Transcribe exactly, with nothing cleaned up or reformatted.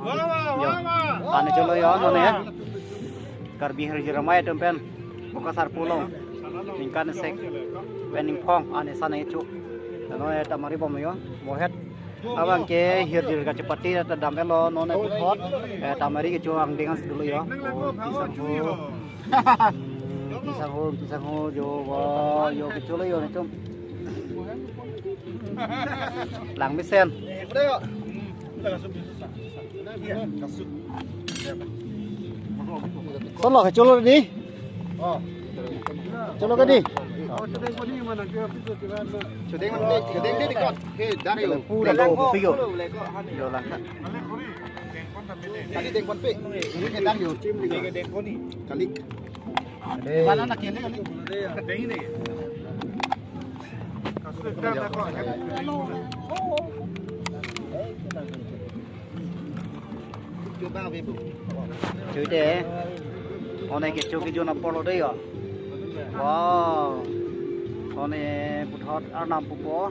Yo, ani cholo yo, non ya. Karbi Hirjir Amei atum pen Bokasar Pulong ningkan sek pen ningphong ani sana ichu. Ano ya tamari bom yo. Mohet abang ke hirjir kachepate ta dam-etlo, non ya puthot. Eh, tamari kecho angdeng an si dolo yo. Oh, pisang ho. Hmm, pisang ho, pisang ho, yo, wo, yo, kecholo yo, netum. Lang mesen. Solo, kecholo di. Cholo ka di. Chudeng, chudeng, chudeng di kon. He, dar yo. Pura lo, pigo. Yo lang ka. Kali dengpon pe. Ini ke dar yo. Kali. Mana nak ini kali? Deng ini. Chude. One kecho kejun apor lo de yo. Wow. One puthot arnam pupo.